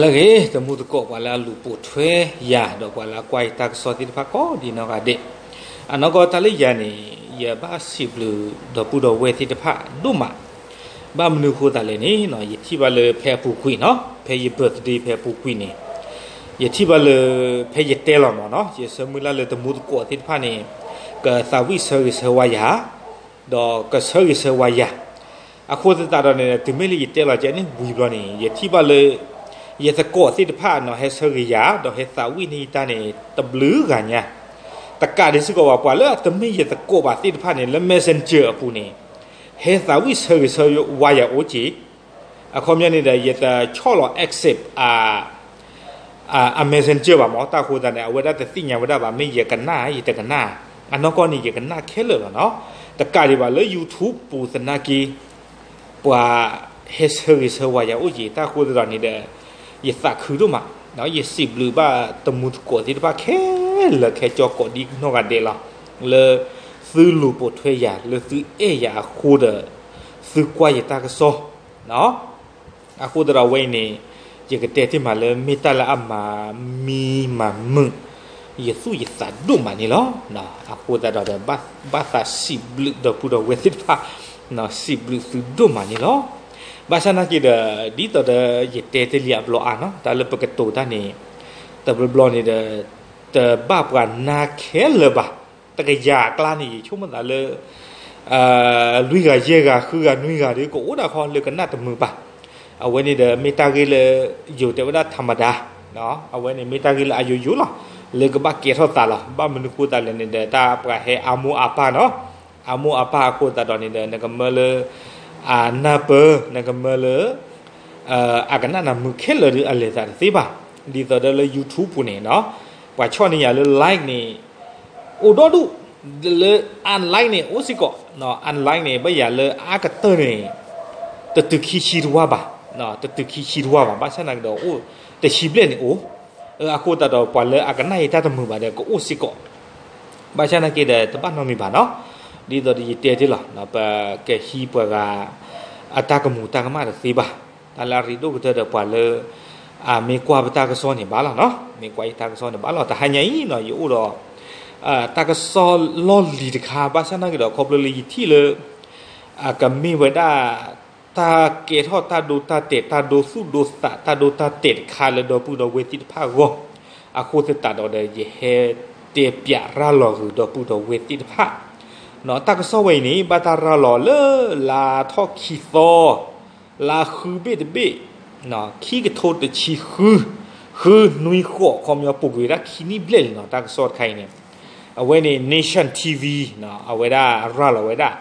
လၢအဂ့ၤ တမူသကိးပှၤလၢအလူၤပိာ်ထွဲယၤ ဒီးပှၤလၢအကွၢ်ယတၢ်ကစီၣ်သ့ၣ်တဖၣ်ကိးဒံနီၢ်ဂၤဒဲး, အနီၢ်ကီၢ်တၢ်လၢယၤန့ၣ် ယဘၣ်စံးဘျုးဒီပုၢ်ဒီဝဲၢ်သ့ၣ်တဖၣ်ဒိၣ်မး, ဘၣ်မနုၤအဃိသတးလဲၣ်န့ၣ် ယထံၣ်ဘၣ်လၢဖဲအပူၤကွံာ်နီၤ ဖဲယ birthday ဖဲအပူၤကွံာ်န့ၣ် ယထံၣ်ဘၣ်လၢ ဖဲယတဲလီၤမးနီၤ ယဆၢမုၢ်လၢ်လၢတမူသကိးသ့ၣ်တဖၣ်န့ၣ် ကသးဝံၣ်ဆၢဂ့ၤဆၢဝါယၤ ဒီးကဆၢဂ့ၤဆၢဝါယၤ, အဃိသတးဒီးန့ၣ် တုၤမ့ၢ်လၢယတဲလီၤကဲန့ၣ်ဝံၤဘျီန့ၣ် ယထံၣ်ဘၣ်လၢ ယသကိးသ့ၣ်တဖၣ်နီၤ ဟဲဆၢဂ့ၤယၤ ဒီးဟဲသးဝံၣ်န့ၢ်ယတၢ်န့ၣ် တဘျုးဂၤညါ, တကးဒံးစ့ၢ်ကီးဘၣ် ပှၤလၢအတမ့ၢ်ယသကိးဘၣ်သ့ၣ်တဖၣ်န့ၣ် လၢ messenger အပူၤန့ၣ် ဟဲသးဝံၣ်ဆၢဂ့ၤဆၢဝါယၤအိၣ်က့ၤ, အခီပညီန့ၣ်ဒီး ယတဆီၣ်လီၤ accept အ အ messenger ဘၣ်မး တၢ်ဃိသတးန့ၣ် အဝဲဒၣ်တသ့ၣ်ညါဝဲဒၣ်ဘၣ် မ့ၢ်ယကနၣ် ယတကနၣ်, အနီၢ်ကီၢ်န့ၣ် ယကနၣ်ခဲလၢာ်လီၤနီၤ, တကးဒံးဘၣ်လၢ YouTube ပူၤသနာ်က့ ပှၤဟဲဆၢဂ့ၤဆၢဝါယၤအိၣ်က့ၤ တၢ်ဃိသတးန့ၣ်ဒီး ယသးခုဒိၣ်မး, ယစံးဘျုးဘၣ်တမူသကိးသ့ၣ်တဖၣ်ခဲလၢာ်ခဲဆ့ကိးဒံနီၢ်ဂၤဒဲးလီၤ, လၢသုလူၤပိာ်ထွဲယၤလၢသုအဲၣ်ယၤအဃိဒီး သုကွၢ်ယတၢ်ကစီၣ် အဃိသတးဒီးအဝဲအံၤန့ၣ် ယကတဲတ့ၢ်မးလၢမ့ၢ်တၢ်လၢအမၤမံမၤမုာ် ယသူၣ်ယသးဒိၣ်မးန့ၣ်လီၤ. အဃိသတးဒီး ဘၣ်သးစံးဘျုးဒီပုၢ်ဒီဝဲၢ်သ့ၣ်တဖၣ်, စံးဘျုးသုဒိၣ်မးန့ၣ်လီၤ. ဘၣ်ဆၣ်နာ်က့ဒီး ဒ်သိးဒီးယတဲတ့ၢ်လံအဘျီအါနီၤ တၢ်လၢပကတိၤတၢ်န့ၣ် တဘျီဘျီန့ၣ်ဒီး တဘၣ်ပှၤနၢ်ခဲလၢာ်ဘၣ်, တကယၤအကျါန့ၣ် ယဆိကမိၣ်သးလၢ လွံၢ်ဂၤယဲၢ်ဂၤဃုဂၤနွံဂၤဒီး ကအိၣ်ဒၣ်ခီလၢကနၣ်တမုာ်ဘၣ်. အဝဲန့ၣ်ဒီး မ့ၢ်တၢ်ဂ့ၢ်လၢ ယိၤတဲဝဲဒၣ် ထးမဒါ, အဝဲန့ၣ်မ့ၢ်တၢ်ဂ့ၢ်လၢအယိယိလီၤ, လၢကဘၣ်ကဲထီၣ်သးလီၤ. ဘၣ်မနုၤဃိသတးလဲၣ်န့ၣ်ဒီး တၢ်ပှၤဟဲအါမိၢ်အါပၢ်နီၤ, အါမိၢ်အါပၢ်အဃိသတးဒီးန့ၣ်ဒီး နကမၢလၢ အနၢ်ပၢၢ် နကမၢလၢ အကနၣ်နမုာ်ခဲလၢာ်ဒီးအလဲၤသးတသ့ဘၣ်. ဒ်သိးဒီးလၢ YouTube ပူၤန့ၣ်နီၤ ပှၤဆီၣ်န့ၢ်ယၤလၢ like န့ၣ် အိၣ်ဒီဒူၣ်, လၢ unlike န့ၣ် အိၣ်စ့ၢ်ကီး, unlike န့ၣ် ဘၣ်ယၤလၢအါကတၢၢ်န့ၣ် တတုၤခံဆံတဝၢဘၣ်, တတုၤခံဆံတဝၢဘၣ်, ဘၣ်ဆၣ်နာ်က့ဒီးအိၣ်တဆံဘျဲၣ်န့ၣ်အိၣ်, အဃိသတးဒီးပှၤလၢအကနၣ်ယတၢ်တမုာ်ဘၣ်ဒီးကအိၣ်စ့ၢ်ကီး ဘၣ်ဆၣ်နာ်က့ဒီး တဘၣ်နီတမံၤဘၣ်နီၤ, ဒ်သိးဒီးယတဲတ့ၢ်လီၤ, ပကဟံးပှၤဂၤ အတၢ်ကမူၤတၢ်ကမၣ်တသ့ဘၣ်, တၢ်လၢအရ့ဒိၣ်ကတၢၢ်ဒီးပှၤလၢ အမ့ၢ်ကွၢ်ပတၢ်ကစီၣ်န့ၣ်ဘၣ်လီၤနီၤ, မ့ၢ်ကွၢ်ယတၢ်ကစီၣ်န့ၣ်ဘၣ်လီၤ, တဟါညါအံၤနီၤ ယအိၣ်ဒီး တၢ်ကစီၣ်လီၢ်လံၤတခါ, ဘၣ်ဆၣ်နာ်က့ဒီး ခီဖျိလၢယထံၣ်လၢ အကမ့ၢ်ဝဲဒၣ် တၢ်ကဲထီၣ်တၢ်ဒိတၢ်တဲာ် တၢ်ဒိသူၣ်ဒိသး တၢ်ဒိတၢ်တဲာ်တခါလၢဒီပုၢ်ဒီဝဲၢ်သ့ၣ်တဖၣ်အဂီၢ်, အဃိသတးဒီးဒီး ယဟဲတဲပၠးရၤလီၤဂုာ်ဒီပုၢ်ဒီဝဲၢ်သ့ၣ်တဖၣ်, တၢ်ကစီၣ်ဝဲအံၤန့ၣ် ဘၣ်တၢ်ရၤလီၤလၢလါထီၣ်ခံသီ လါဃုဘ့ၣ်တဘ့ၣ်, ခံကထိတဆံဃု, ဃုနွံဃိး ခီပညီပူၤကွံာ်ဝဲဒၣ်ခံနံၣ်ဘျဲၣ်လံနီၤ, တၢ်ကစီၣ်တခါအံၤန့ၣ် အဝဲန့ၣ် Nation TV အဝဲဒၣ်ရၤလီၤဝဲဒၣ်,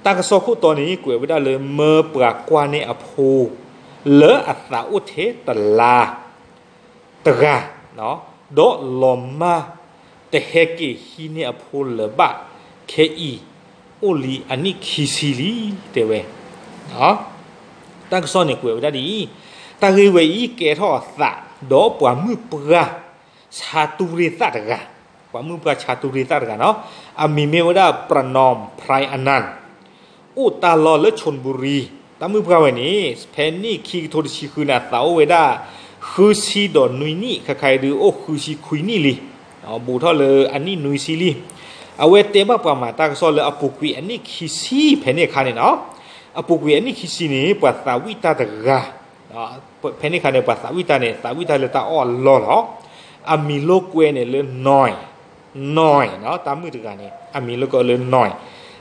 တၢ်ကစီၣ်ခိၣ်တီန့ၣ် ကွဲးဝဲဒၣ်လၢမၢပှၤကွၢ်န့ၢ်အဖိ လၢအသးအိၣ်ထဲတလါ တဂၤ, ဒီးလီၤမၢ်တဟဲက့ၤဟံးန့ၢ်အဖိလၢၤဘၣ် ခဲအံၤ အိၣ်လံအနံၣ်ခံဆံလံ တဲဝဲ တၢ်ကစီၣ်န့ၣ်ကွဲးဝဲဒၣ်ဒ်အံၤ, တၢ်ဂ့ၢ်ဝဲအံၤ ကဲထီၣ်အသး ဒီးပှၤမုၣ်ပှၢ် ဆါတူၢ်ရ့ၣ်သၣ်တဂၤ, ပှၤမုၣ်ပှၢ်ဆါတူၢ်ရ့ၣ်သၣ်တဂၤနီၤ, အမံၤမ့ၢ်ဝဲဒၣ် Pranom Prayanand, အိၣ်တၢ်လီၢ်လၢ Chonburi, တၢ်မုၣ်ပှၢ်ဝဲန့ၣ် ဖဲနံၣ်ခံကထိတဆံဃုန့ၣ် အသးအိၣ်ဝဲဒၣ် ဃုဆံဒီးနွံနံၣ်, ခဲခါအံၤဒုးအိၣ်ဃုဆံခွံနံၣ်လံ ဘူးထီၣ်လၢအနံၣ်နွံဆံလံ. အဝဲတဲဘၣ်ပှၤမၤတၢ်ကစီၣ်လၢအပူၤကွံာ်အနံၣ်ခံဆံဖဲန့ၣ်အခါန့ၣ်နီၤ, အပူၤကွံာ်အနံၣ်ခံဆံန့ၣ် ပှၤသးဝံၣ်တၢ်တဂၤ, ဖဲန့ၣ်အခါန့ၣ် ပှၤသးဝံၣ်တၢ်န့ၣ် သးဝံၣ်တၢ်လၢတၢ်အီၣ်အလီၢ်လီၤ. အမံၤလိာ်ကွဲန့ၣ်လၢ Noy, Noy နီၤ, တၢ်မုၣ်တဂၤန့ၣ် အမံၤလိာ်ကွဲလၢ Noy,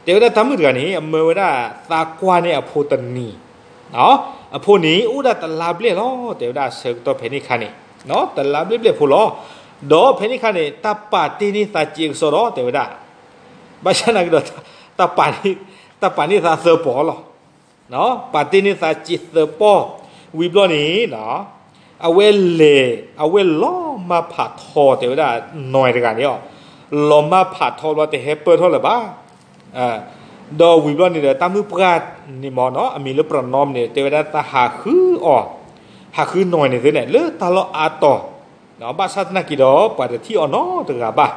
တဲဝဲဒၣ်တၢ်မုၣ်တဂၤန့ၣ် အမၢဝဲဒၣ်သးကွၢ်န့ၢ်အဖိတနံၤ အဖိန့ၣ် အိၣ်ဒၣ်တလါဘျဲၣ်လီၤ, တဲဝဲဒၣ်အဆၢကတီၢ်ဖဲန့ၣ်အခါန့ၣ် တလါဘျဲၣ်ဘျဲၣ်ဖိလီၤ. ဒီးဖဲန့ၣ်အခါန့ၣ် တၢ်ပာ်တ့ၢ်န့ၢ်သးစ့ကစီဒီး တဲဝဲဒၣ်, ဘၣ်ဆၣ်နာ်က့ဒီး တၢ်ပာ်န့ၢ်သးသၢပီၢ်လီၤ. ပာ်တ့ၢ်န့ၢ်သးစ့သၢပီၢ်, ဝံၤဘျီန့ၣ် အဝဲလဲၤ အဝဲလီၤမၢ်ဖးထီ တဲဝဲဒၣ် Noy တဂၤန့ၣ်အီၤ, လီၤမၢ်ဖးထီဘျီတဟဲပၢၢ်ထီၣ်လၢၤဘၣ် ဒီးဝံၤဘျီန့ၣ်ဒီး တၢ်မုၣ်ပှၢ်န့ၣ်မ့ၢ်နီၤ အမံၤလၢ Pranom န့ၣ် တဲဝဲဒၣ်သးဟးဃုအီၤ, ဟးဃု Noy န့ၣ်သ့န့ၣ် လၢတၢ်လီၢ်အါတီၤ, ဘၣ်ဆၣ်သနာ်က့ဒီး ပှၤတထံၣ်အီၤနီတဂၤဘၣ်,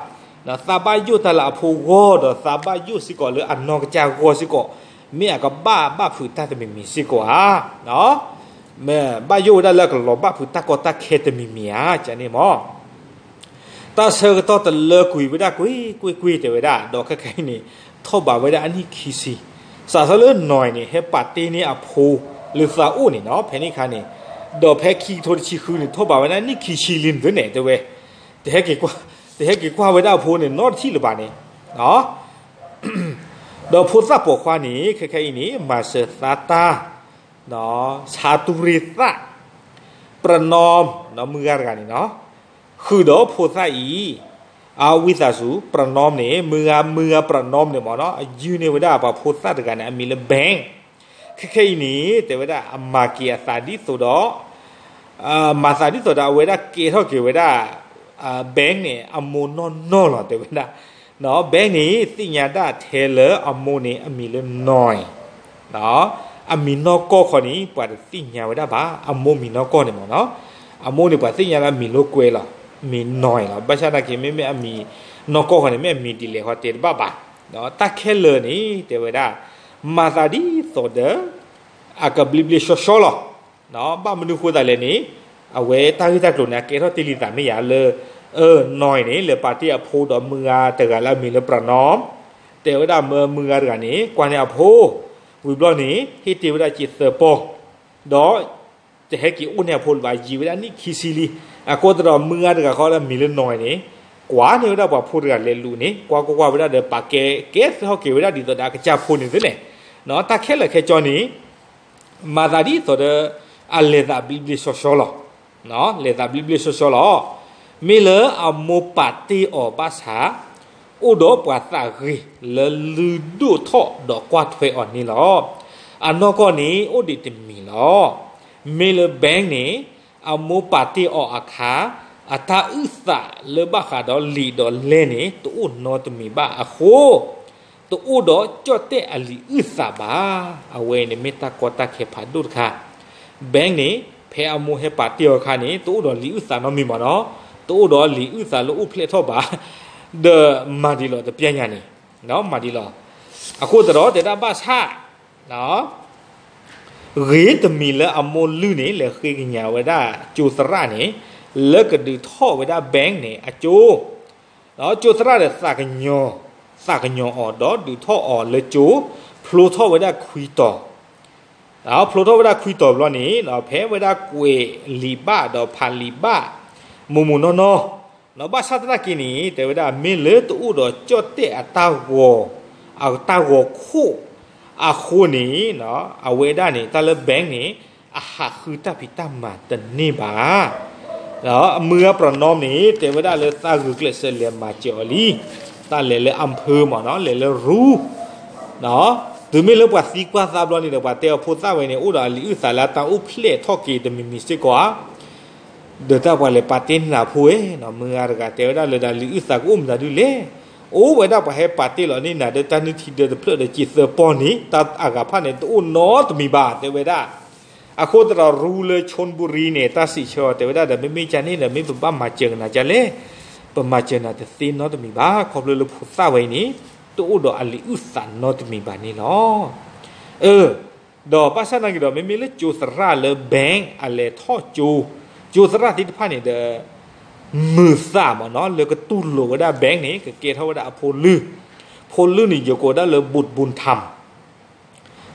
သးဘၣ်ယိၣ်တၢ်လၢအဖိဂီၢ်ဒီး သးဘၣ်ယိၣ်စ့ၢ်ကီးလၢအနီၢ်ကစၢ်ဂီၢ်စ့ၢ်ကီး, မ့ၢ်အကဘၣ်ဘၣ်ဖုးတၢ်တမံၤမံၤစ့ၢ်ကီးဧါ. မ့ၢ်ဘၣ်ယိၣ်ဝဲဒၣ်လၢအကလီၤဘၣ်ဖုးတၢ်ကီတၢ်ခဲတမံၤမံၤဧါ ကန့ၣ်မ့ၢ် တၢ်ဆၢကတီၢ်တလၢကွံာ်ဝဲဒၣ်ကွ့ၢ်ကွ့ၢ်ကွ့ၢ်တဲဝဲဒၣ် ဒီးခဲခဲအံၤန့ၣ် ထီၣ်ဘးဝဲဒၣ်အနံၣ်ခံဆံ, စးထီၣ်လၢနီၢ်အံၤန့ၣ် ဟဲပာ်တ့ၢ်န့ၢ်အဖိလၢသးအိၣ်န့ၣ်နီၤ ဖဲန့ၣ်အခါန့ၣ်, ဒီးဖဲခံကထိတဆံဃုန့ၣ် ထီၣ်ဘးဝဲဒၣ်နံၣ်ခံဆံလံန့ၣ်တဲဝဲ, တဟဲက့ၤကွၢ်ဝဲဒၣ်အဖိန့ၣ် နီတထံၣ်လၢၤဘၣ်န့ၣ် ဒီးဖိသၣ်ပိာ်ခွါန့ၣ် ခဲခဲအံၤန့ၣ် မၤစၢၤသါတၢ် ဆါတူရ့သၣ် ပြနီ မုၢ်ဂၤတဂၤန့ၣ်နီၤ, ဃုာ်ဒီးဖိသၣ်အံၤ အဝံသးစူၤ ပြနီန့ၣ် မုၢ်ဂၤ မုၢ်ဂၤပြနီန့ၣ်မ့ၢ်နီၤ အယုၢ်န့ၢ်ဝဲဒၣ်ပှၤဖိသၣ်တဂၤန့ၣ် အမံၤလၢ bank, ခဲခဲအံၤန့ၣ် တဲဝဲဒၣ်အမၤက့ၤအသးဒ်သိးဒီး မၤသးဒ်သိးဒီးအဝဲဒၣ်ကဲထီၣ်က့ၤဝဲဒၣ် bank န့ၣ် အမိၢ်နီၢ်နီၢ်လီၤ တဲဝဲဒၣ်, bank န့ၣ် သ့ၣ်ညါဒၣ်ထဲလၢအမိၢ်န့ၣ် အမံၤလၢနီၢ်အံၤ အမံၤနီၢ်ကီၢ်ခီန့ၣ် ပှၤတသ့ၣ်ညါဝဲဒၣ်ဘၣ် အမိၢ်မံၤနီၢ်ကီၢ်န့ၣ်မ့ၢ်နီၤ, အမိၢ်န့ၣ် ပှၤသ့ၣ်ညါလၢအမံၤလိာ်ကွဲလီၤ, မံၤနီၢ်အံၤလီၤ, ဘၣ်ဆၣ်သနာ်က့ မ့မ့ၢ်အမံၤနီၢ်ကီၢ်ခီန့ၣ် မ့ၢ်အမံၤဒ်လဲၣ်ဃီတဲတဘၣ်ဘၣ်, တၢ်ခဲလၢာ်န့ၣ် တဲဝဲဒၣ် မၤသးဒ်သိးဒီး အကဘျ့ဘျ့ဆှီဆှီလီၤ. ဘၣ်မနုၤဃိသးလဲၣ်န့ၣ် အဝဲတၢ်ဂ့ၢ်တၢ်ကျိၤန့ၣ် အကဲထီၣ်တ့ၢ်လံသးမ့ၢ်ယၤလၢ အၢ နီၢ်အံၤန့ၣ် လဲၤပာ်တ့ၢ်အဖိဒီးမုၢ်ဂၤတဂၤလၢအမံၤလၢ ပြနီ တဲဝဲဒၣ်မၢမုၢ်ဂၤတဂၤန့ၣ် ကွၢ်န့ၢ်အဖိ, ဝံၤဘျီန့ၣ် ဟ့ၣ်တ့ၢ်ဝဲဒၣ်စ့သၢပီၢ်, ဒီး တဟဲက့ၤအိၣ်န့ၢ်အဖိလၢၤဘၣ် ယံာ်ဝဲဒၣ်နံၣ်ခံဆံလံ, အဃိသတးဒီးမုၢ်ဂၤတဂၤဃီလၢအမံၤလၢနီၢ်အံၤန့ၣ် ကွၢ်န့ၢ်ဝဲဒၣ်ပှၤဖိတဂၤလဲၤလူၤန့ၣ် ကွၢ်ကွၢ်ကွၢ်ဝဲဒၣ်ဒီး ပာ်ကဲကဲသ့ၣ်ဟီၣ်က့ၤဝဲဒၣ်ဒ်သိးဒီးအကစၢ်ဖိန့ၣ်သ့န့ၣ်, တၢ်ခဲလၢာ်ခဲကၠီန့ၣ် မၤသးဒ်သိးဒီး အလဲၤသးဘျ့ဘျ့ဆှီဆှီလီၤ. လဲၤသးဘျ့ဘျ့ဆှီဆှီလီၤ. မ့ၢ်လၢအမိၢ်ပာ်တ့ၢ်အီၤဘၣ်ဆၣ် အိၣ်ဒီးပှၤသးဂ့ၤလၢလုၢ်ဒိၣ်ထီၣ်ဒီးကွၢ်ထွဲအီၤန့ၣ်လီၤ. အနီၢ်ကီၢ်န့ၣ်အိၣ်ဒံးတမံၤလီၤ. မ့ၢ်လၢ bank န့ၣ် အမိၢ်ပာ်တ့ၢ်အီၤအခါ အတၢ်အုၣ်သးလၢဘၣ်ဃးဒီးလံာ်ဒီးလဲၢ်န့ၣ် တအိၣ်နီတမံၤဘၣ်အဃိ တအိၣ်ဒီးကၠီၣ်တဲၣ်အလံာ်အုၣ်သးဘၣ်. အဝဲန့ၣ်မ့ၢ်တၢ်ကီတၢ်ခဲဖးဒိၣ်တခါ. bank န့ၣ် ဖဲအမိၢ်ဟဲပာ်တ့ၢ်အီၤအခါန့ၣ် တအိၣ်ဒီးလံာ်အုၣ်သးနီတမံၤဘၣ်နီၤ. တအိၣ်ဒီးလံာ်အုၣ်သးလၢအိၣ်ဖျဲၣ်ထီၣ်ဘၣ် ဒီးမၤဒ်လီၤတပျဲညါန့ၣ် မၤဒ်လီၤ. အဃိသတးဒီး တဲဒၣ်ဘၣ်ဆၣ် ဂ့ၤတမံၤလၢအမိၢ်လုၢ်န့ၣ် လဲၤဃ့ကညးဝဲဒၣ်ကၠိသရၣ်န့ၣ် လၢကဒုးထီၣ်ဝဲဒၣ် bank န့ၣ် အကၠိ ဒီးကၠိသရၣ်ဒီးသးကညီၤ, သးကညီၤအီၤဒီးဒုးထီၣ်အီၤလၢကၠိ, ဖျိထီၣ်ဝဲဒၣ်ခွံတီၤ, ဖျိထီၣ်ဝဲဒၣ်ခွံတီၤဘျီန့ၣ် ဖဲဝဲဒၣ်ကွဲးလံာ်ဘၣ်ဒီးဖးလံာ်ဘၣ် မိၢ်မိၢ်နီၢ်နီၢ်, ဘၣ်ဆၣ်သနာ်က့န့ၣ် တဲဝဲဒၣ်မ့ၢ်လၢတအိၣ်ဒီးကၠီၣ်တဲၣ်အတၢ်ဂီၤ, အတၢ်ဂီၤခိၣ်အဃိန့ၣ် အဝဲဒၣ်န့ၣ် တၢ်လၢ bank န့ၣ် အဟးဃုတၢ်ဖံးတၢ်မၤတန့ၢ်ဘၣ်. မုၢ်ဂၤပြနီန့ၣ် တဲဝဲဒၣ်လၢသးဂုာ်ကျဲးစၢးလဲၤမၤစၢၤအီၤလံ. တၢ်လဲၤလၢအဖၢမ့ၢ်နီၤ လဲၤလၢရူ တုၤမ့ၢ်လၢပှၤသံကွၢ်သးဘျီန့ၣ်ဒီး ပှၤတဲအီၤဖိသၣ်ဝဲန့ၣ် အိၣ်ဒီးအလံာ်အုၣ်သးလၢတၢ်အိၣ်ဖျဲၣ်ထီၣ်က့ၤတမံၤမံၤစ့ၢ်ကီးဧါ. ဒီးတၢ်ပှၤလဲၤပာ်တ့ၢ်န့ၢ်အဖိဝဲ, မုၢ်ဂၤတဂၤတဲဝဲဒၣ်လၢဒီးလံာ်အုၣ်သးကအိၣ်မတၤဒုလဲၣ်. အိၣ်ဝဲဒၣ်ပှၤဟဲပာ်တ့ၢ်လီၤန့ၢ်နၤဒီးတၢ်နုၢ်ထံဒၢတဖျၢၣ်ဒီးစ့သၢပီၢ်န့ၣ် တၢ်အဂၤဖၣ်န့ၣ် တအိၣ်နီတမံၤဘၣ် တဲဝဲဒၣ်. အဃိသတးဒီးရူလၢ ခၠူၣ်ဘူရံန့ၣ် တၢ်စံးဆၢအီၤတဲဝဲဒၣ်ဒီး မ့မ့ၢ်ကန့ၣ်ဒီး မ့ၢ်ပဘၣ်မၤစၢၤကနၤကလဲၣ်. ပမၤစၢၤနၤတသ့နီတမံၤဘၣ် ခီဖျိလၢဖိသၣ်ဝဲအံၤန့ၣ် တအိၣ်ဒီးအလံာ်အုၣ်သးနီတမံၤဘၣ်န့ၣ်လီၤ. အၢ ဒီးဘၣ်ဆၣ်သနာ်က့ဒီး မ့မ့ၢ်လၢကၠိသရၣ်လၢ bank အလဲၤထီၣ်ကၠိ, ကၠိသရၣ်သ့ၣ်တဖၣ်န့ၣ်ဒီး မုာ်သးမ့ၢ်နီၤ လၢကတူၢ်လိာ်ဝဲဒၣ် bank န့ၣ် ကကဲထီၣ်ဝဲဒၣ်အဖိလုၢ်, ဖိလုၢ်န့ၣ် ယကိးဒၣ်လၢ ဘူးဘူးထၣ်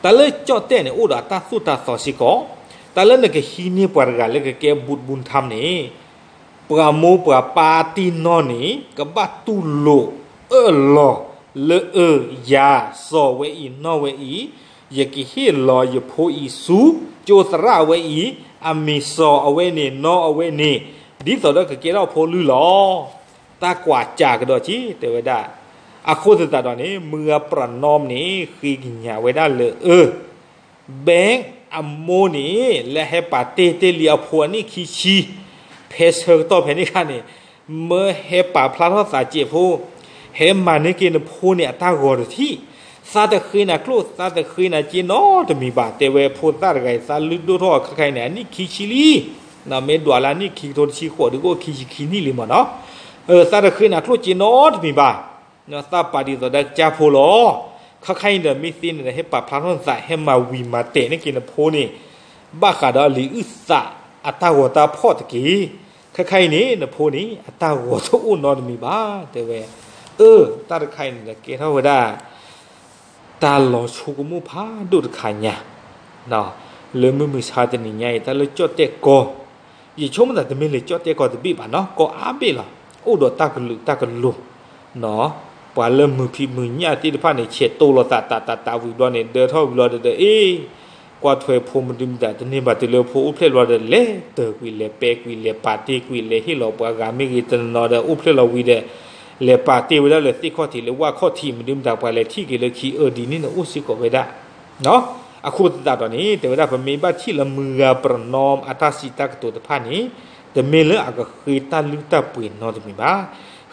တၢ်လၢကၠီၣ်တဲၣ်န့ၣ် အိၣ်ဒီးအတၢ်သိၣ်တၢ်သီစ့ၢ်ကီး, တၢ်လၢနကဟံးန့ၢ်ပှၤတဂၤလၢကကဲ ဘူးဘူးထၣ် န့ၣ် ပှၤမိၢ်ပှၤပၢ်တံၢ်နီၢ်န့ၣ် ကဘၣ်တူၢ်လိာ်အၢၣ်လီၤလၢ အၢ ယၤ စီၤဝဲအံၤနီၢ်ဝဲအံၤ, ယကဟ့ၣ်လီၤယဖိအံၤဆူ ကၠိသရၣ်ဝဲအံၤ, အမံၤစီၤအဝဲန့ၣ် နီၢ်အဝဲန့ၣ်, ဒ်သိးဒီးကကဲထီၣ်ဖိလုၢ်လီၤ. တၢ်ကွၢ်စၢ်ကဒီးက့ၤ တဲဝဲဒၣ်. အဃိသတးဒီးန့ၣ် မုၢ်ဂၤပြနီန့ၣ် ဃ့ကညးဝဲဒၣ်လၢ အၢ bank အမိၢ်န့ၣ် လၢဟဲပာ်တ့ၢ်တ့ၢ်လံအဖိအနံၣ်ခံဆံ, ဖဲဆၢကတီၢ်ဖဲန့ၣ်အခါန့ၣ် မၢဟဲပာ်ဖျါထီၣ်သးစဲးဖိ, ဟဲမၤန့ၢ်က့ၤနဖိန့ၣ်အတၢ်ဂီၤတထံၣ်, သးတဃ့နၤကျိၣ် သးတဃ့နၤစ့နီတမံၤဘၣ် တဲဝဲဖိသၣ်တဂၤအံၤ သးလုၢ်ဒိၣ်ထီၣ်အခါခါအံၤန့ၣ် အနံၣ်ခံဆံလံ. မ့ၢ်ဒွးလၢအနံၣ်ခံကထိတဆံဃိးဒုးကအိၣ်ခံဆံခံနံၣ်လံမ့ၢ်နီၤ. သးတဃ့နၤကျိၣ်စ့နီတမံၤဘၣ် သးပာ်ဒ်သိးဒီးကစၢ်ဖိလီၤ. ခါခါအံၤဒီးမ့ၢ်သ့န့ၣ်ဒီး ဟဲပာ်ဖျါထီၣ်နသး ဟဲမၤဝံၤမၤတဲာ်န့ၢ်က့ၤနဖိန့ၣ်, ဘၣ်ဃးဒီးလံာ်အုၣ်သးအတၢ်ဂီၤတၢ်ဖီၣ်တက့ၢ်. ခဲခါအံၤန့ၣ် နဖိန့ၣ် အတၢ်ဂီၤတအိၣ်နီတမံၤဘၣ် တဲဝဲ. အၢ တၢ်တခါအံၤန့ၣ်ဒီး ကဲထီၣ်ဝဲဒၣ် တၢ်လီၤဆိကမိၣ်ဖးဒိၣ်တခါညါ လၢမုၢ်မဆါတနံၤညါအံၤ တၢ်လၢကၠီၣ်တဲၣ်ကီ, ယဆိကမိၣ်သးတမ့ၢ်လၢကၠီၣ်တဲၣ်ကီတဘ့ၣ်ဘၣ်နီၤ, ကီအါဘ့ၣ်လီၤ. အိၣ်ဒီးတၢ်ကလုာ်တၢ်ကလိၤ, ပှၤလၢမုာ်ဖံးမုာ်ညၣ်သ့ၣ်တဖၣ်န့ၣ် ဆဲးတိလီၤသးတးတးတးဝံၤဘျီန့ၣ် ဒၢထီၣ်ဝံၤလီၤဒီး အ့ ကွၢ်ထွဲဖိမနုၤမတၤ တန့ၢ်ဘၣ်တုၤလၢဖိအိၣ်ဖျဲၣ်ဘျီဒီး လဲၤတၢၤကွံာ် လဲၤပဲကွံာ် လဲၤပာ်တ့ၢ်ကွံာ် လဲၤဟ့ၣ်လီၤပှၤဂၤမ့ၢ်ဂ့ၤတနီၤနီၤဒီး အိၣ်ဖျဲၣ်လီၤဝံၤဒီး လဲၤပာ်တ့ၢ်ဝဲဒၣ်လၢသ့ၣ်ခီၣ်ထံးလၢဝၣ်ခီၣ်ထံး မနုၤမတၤပှၤလဲၤထံၣ်က့ၤလၢခံအၢဒ်န့ၣ်န့ၣ် အိၣ်စ့ၢ်ကီးဝဲဒၣ်. အဃိသတးဒီးန့ၣ် တဲဝဲဒၣ် ပမ့ၢ်ဘၣ်ထံၣ်လၢမုၢ်ဂၤပရနီအတၢ်စံးတၢ်ကတိၤတဖၣ်န့ၣ် တမ့ၢ်လၢအကဃ့တၢ်လုၢ်တၢ်ပှ့ၤနီတမံၤဘၣ်.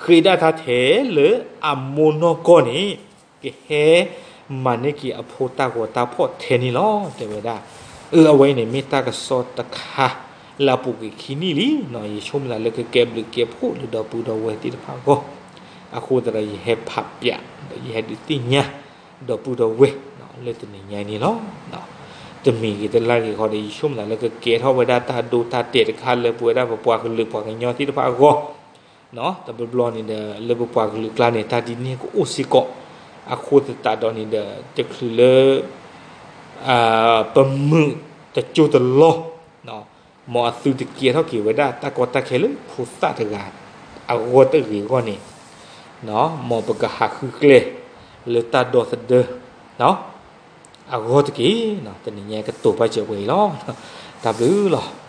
ဃ့ဒၣ်တၢ်ထဲလၢအမိၢ်နီၢ်ကီၢ်န့ၣ် ကဟဲမၤန့ၢ်က့ၤအဖိတၢ်ဂီၤတၢ်ဖီၣ်ထဲန့ၣ်လီၤ တဲဝဲဒၣ်. အၢ အဝဲအံၤန့ၣ် မ့ၢ်တၢ်ကစီၣ်တခါလၢအပူၤကွံာ်ခံနံၣ်လံ, ယဆိကမိၣ်သးလၢကကဲဘျုးကဲဖှိၣ်လၢဒီပုၢ်ဒီဝဲၢ်သ့ၣ်တဖၣ်အဂီၢ်. အဃိသတးဒီး ယဟဲဖးပၠး ဒီးယဟဲဒုးသ့ၣ်ညါ ဒီပုၢ်ဒီဝဲၢ် လၢတနံၤညါအံၤန့ၣ်လီၤ. တမံၤဂ့ၤတလါဂ့ၤဃီဒီး ယဆိကမိၣ်သးလၢကကဲထီၣ်ဝဲဒၣ်တၢ်ဒိတၢ်တဲာ်တခါလၢပဝဲဒၣ်ပပှၤကလုာ်ပှၤကညီသ့ၣ်တဖၣ်အဂီၢ် တဘျီဘျီန့ၣ်ဒီး လၢပပှၤကလုာ်ကျါန့ၣ် တၢ်ဒ်န့ၣ်ကအိၣ်စ့ၢ်ကီး. အဃိသတးဒီးန့ၣ်ဒီး တချုးလၢ ပမုာ်တကၠိတလီၢ် မ်အသုတကဲထီၣ်က့ၤဝဲဒၣ်တၢ်ကီတၢ်ခဲလၢဖိသၣ်တဂၤအဂီၢ်တဂ့ၤအဂီၢ်န့ၣ် မ်ပကဟးဃုကျဲ လၢတၢ်ဒီသဒၢ အဂီၢ်တက့ၢ်. တနံၤညါကတိၤပာ်စၢၤဝဲအံၤလီၤ. တၢ်ဘျုးလီၤ.